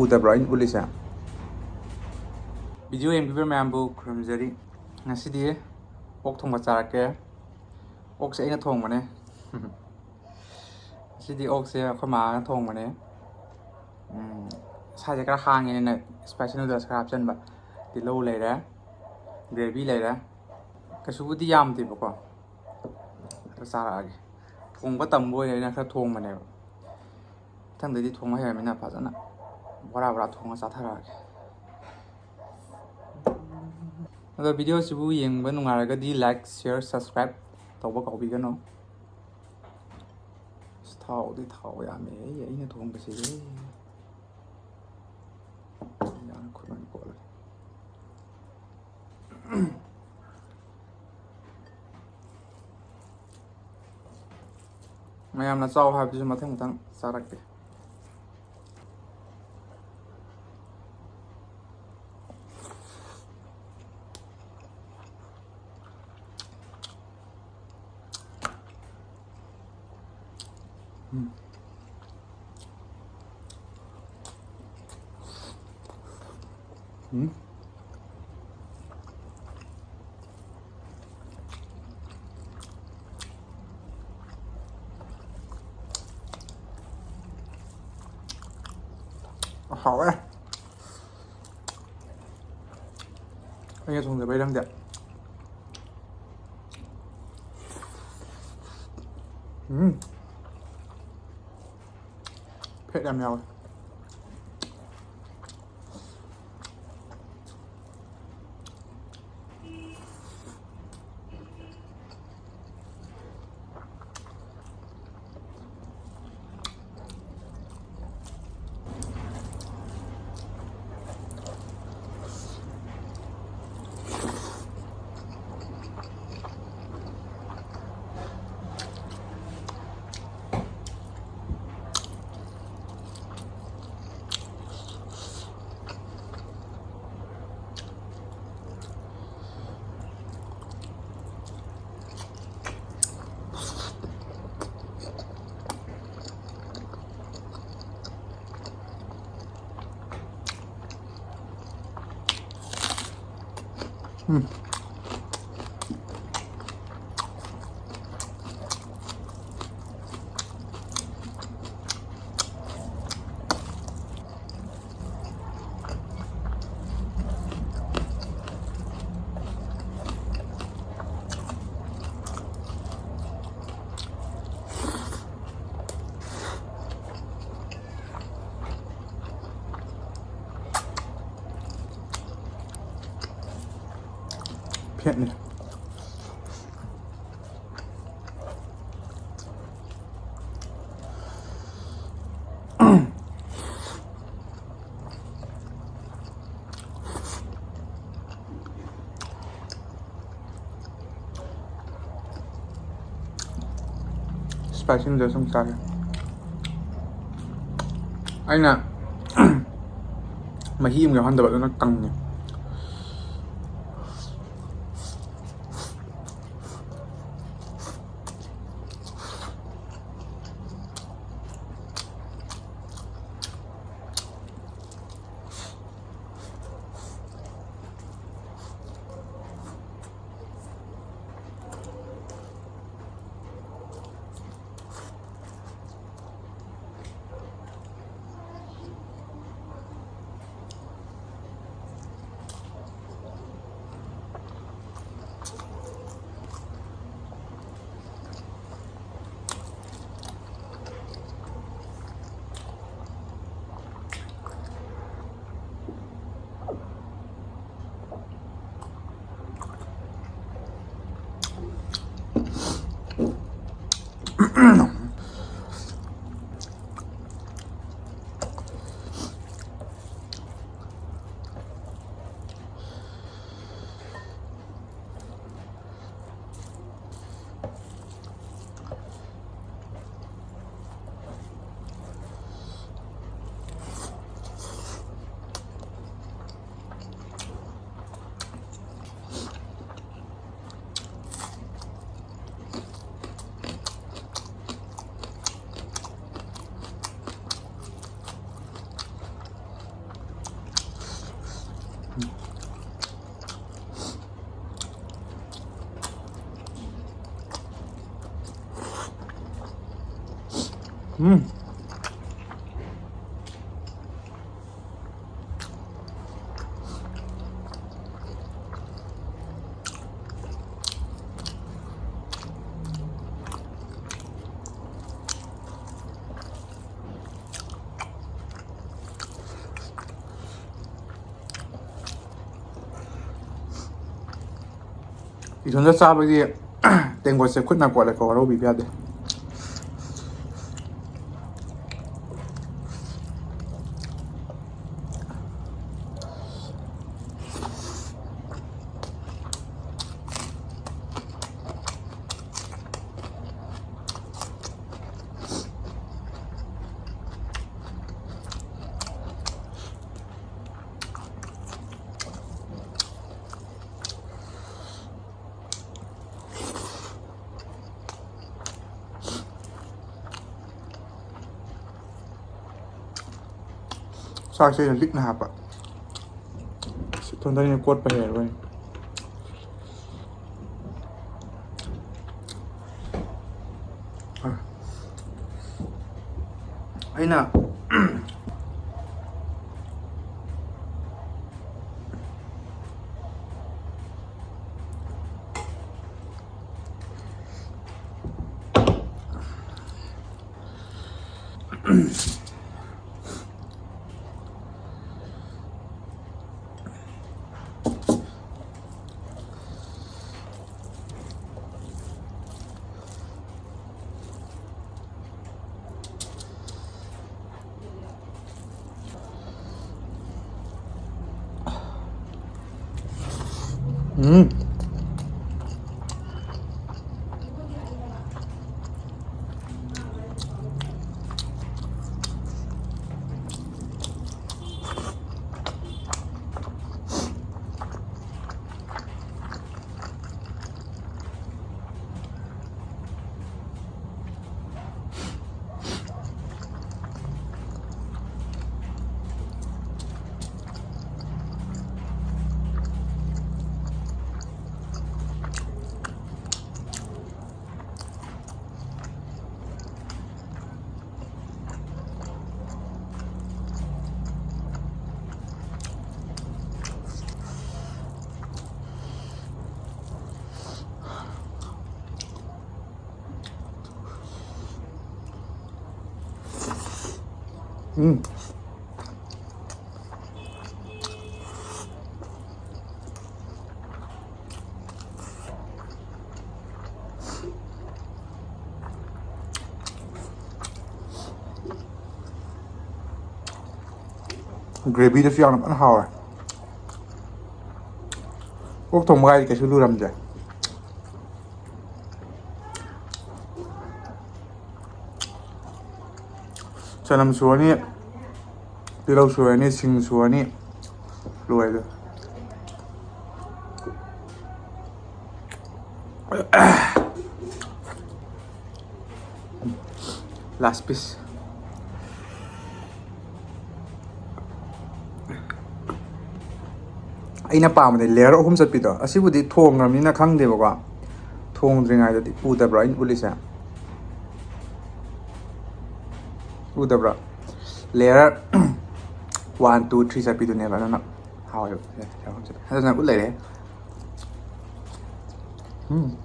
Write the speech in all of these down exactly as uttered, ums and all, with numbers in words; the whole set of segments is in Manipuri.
ꯎꯗꯕ꯭ꯔꯣ ꯑꯩꯅ ꯎꯠꯂꯤꯁꯦ? ꯚꯤꯗꯤꯑꯣ ꯌꯦꯡꯕꯤꯕ ꯃꯌꯥꯝꯕꯨ ꯈꯨꯔꯨꯝꯖꯔꯤ꯫ ꯉꯁꯤꯗꯤ ꯑꯣꯛ ꯊꯣꯡꯕ ꯆꯥꯔꯛꯀꯦ꯫ ꯑꯣꯛꯁꯦ ꯑꯩꯅ ꯊꯣꯡꯕꯅꯦ꯫ ꯉꯁꯤꯗꯤ ꯑꯣꯛꯁꯦ ꯑꯩꯈꯣꯏ ꯃꯥꯅ ꯊꯣꯡꯕꯅꯦ꯫ ꯎꯝ, ꯏꯁꯥꯁꯦ ꯈꯔ ꯍꯥꯡꯉꯦꯅ spicy noodles ꯈꯔ ꯍꯥꯞꯆꯤꯟꯕ꯫ ꯇꯤꯜꯍꯧ ꯂꯩꯔꯦ, gravy ꯂꯩꯔꯦ꯫ ꯀꯩꯁꯨꯕꯨꯗꯤ ꯌꯥꯝꯗꯦꯕꯀꯣ꯫ ꯑꯗꯣ ꯆꯥꯔꯛꯑꯒꯦ꯫ ꯊꯣꯡꯕ ꯇꯝꯕ ꯑꯣꯏꯅ ꯑꯩꯅ ꯈꯔ ꯊꯣꯡꯕꯅꯦꯕ꯫ ꯃꯊꯪꯗꯩꯗꯤ ꯊꯣꯡꯕ ꯍꯩꯔꯃꯤꯅ ꯐꯖꯅ ꯕꯣꯔꯥ ꯕꯣꯔꯥ ꯊꯣꯡꯉ ꯆꯥꯊꯔꯛꯑꯒꯦ꯫ ꯑꯗꯣ ꯚꯤꯗꯤꯑꯣꯁꯤꯕꯨ ꯌꯦꯡꯕ ꯅꯨꯡꯉꯥꯏꯔꯒꯗꯤ like, share, subscribe ꯇꯧꯕ ꯀꯥꯎꯕꯤꯒꯅꯨ꯫ ꯑꯁ, ꯊꯥꯎꯗꯤ ꯊꯥꯎ ꯌꯥꯝꯃꯦ꯫ ꯑꯩ, ꯑꯩꯅ ꯊꯣꯡꯕꯁꯤꯗꯤ ꯌꯥꯝ ꯈꯨꯠꯃꯥꯏ ꯀꯣꯠꯂꯦ꯫ ꯃꯌꯥꯝꯅ ꯆꯥꯎ ꯍꯥꯏꯕꯗꯨꯁꯨ ꯃꯊꯪ ꯃꯊꯪ ꯆꯥꯔꯛꯀꯦ꯫ ꯎꯝ꯫ ꯎꯝ꯫ ꯍꯥꯎꯋꯦ꯫ ꯑꯩꯅ ꯊꯣꯡꯖꯕꯩ ꯔꯪꯗꯦ꯫ ꯎꯝ꯫ ꯐꯦꯠ ꯌꯥꯝ ꯌꯥꯎꯋꯦ꯫ ꯐꯦꯠꯅꯦ꯫ Spicy noodles ꯑꯃꯨꯛ ꯆꯥꯒꯦ꯫ ꯑꯩꯅ ꯃꯍꯤ ꯑꯃ ꯌꯥꯎꯍꯟꯗꯕ, ꯑꯗꯨꯅ ꯀꯪꯉꯦ꯫ ꯎꯝ꯫ ꯏꯊꯟꯇ ꯆꯥꯕꯒꯤ ꯇꯦꯡꯀꯣꯠꯁꯦ ꯈꯨꯠꯅ ꯀꯣꯠꯂꯦꯀꯣ, ꯋꯥꯔꯧꯕꯤꯕ ꯌꯥꯗꯦ꯫ ꯆꯥꯛꯁꯦ ꯑꯩꯅ ꯂꯤꯛꯅ ꯍꯥꯞꯄ꯫ ꯏꯊꯟꯗꯅꯤꯅ ꯀꯣꯠꯄ ꯍꯩꯔꯔꯣꯏ꯫ ꯑꯩꯅ ꯎꯝ꯫ ꯎꯝ꯫ ꯒ꯭ꯔꯦꯚꯤꯗꯁꯨ ꯌꯥꯝꯅ ꯐꯖꯅ ꯍꯥꯎꯔꯦ꯫ ꯑꯣꯛ ꯊꯣꯡꯕ ꯍꯥꯏꯗꯤ ꯀꯩꯁꯨ ꯂꯨꯔꯝꯗ꯭ꯔꯦ꯫ ꯆꯅꯝ ꯁꯨꯔꯅꯤ, ꯇꯤꯜꯍꯧ ꯁꯨꯔꯅꯤ, ꯁꯤꯡ ꯁꯨꯔꯅꯤ, ꯂꯣꯏꯔꯦ꯫ Last piece꯫ ꯑꯩꯅ ꯄꯥꯝꯕꯗꯤ layer ꯑꯍꯨꯝ ꯆꯠꯄꯤꯗꯣ꯫ ꯑꯁꯤꯕꯨꯗꯤ ꯊꯣꯡꯈ꯭ꯔꯕꯅꯤꯅ ꯈꯪꯗꯦꯕꯀꯣ꯫ ꯊꯣꯡꯗ꯭ꯔꯤꯉꯩꯗꯗꯤ ꯎꯗꯕ꯭ꯔꯣ ꯑꯩꯅ ꯎꯠꯂꯤꯁꯦ? ꯎꯗꯕ꯭ꯔꯣ? Layer one, two, three ꯆꯠꯄꯤꯗꯨꯅꯦꯕ꯫ ꯑꯗꯨꯅ ꯍꯥꯎꯋꯦꯕ꯫ Layer ꯑꯍꯨꯝ ꯆꯠꯄꯤ꯫ ꯑꯗꯨꯅ ꯎꯠ ꯂꯩꯔꯦ꯫ ꯎꯝ꯫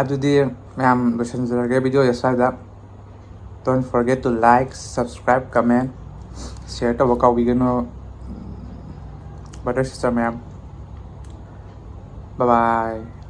ꯑꯗꯨꯗꯤ ꯃꯌꯥꯝ ꯂꯣꯏꯁꯤꯟꯖꯔꯒꯦ videoꯁꯦ ꯁ꯭ꯋꯥꯏꯗ꯫ Don't forget to like, subscribe, comment, share ꯇꯧꯕ ꯀꯥꯎꯕꯤꯒꯅꯨ꯫ Brother, sister ꯃꯌꯥꯝ, bye bye꯫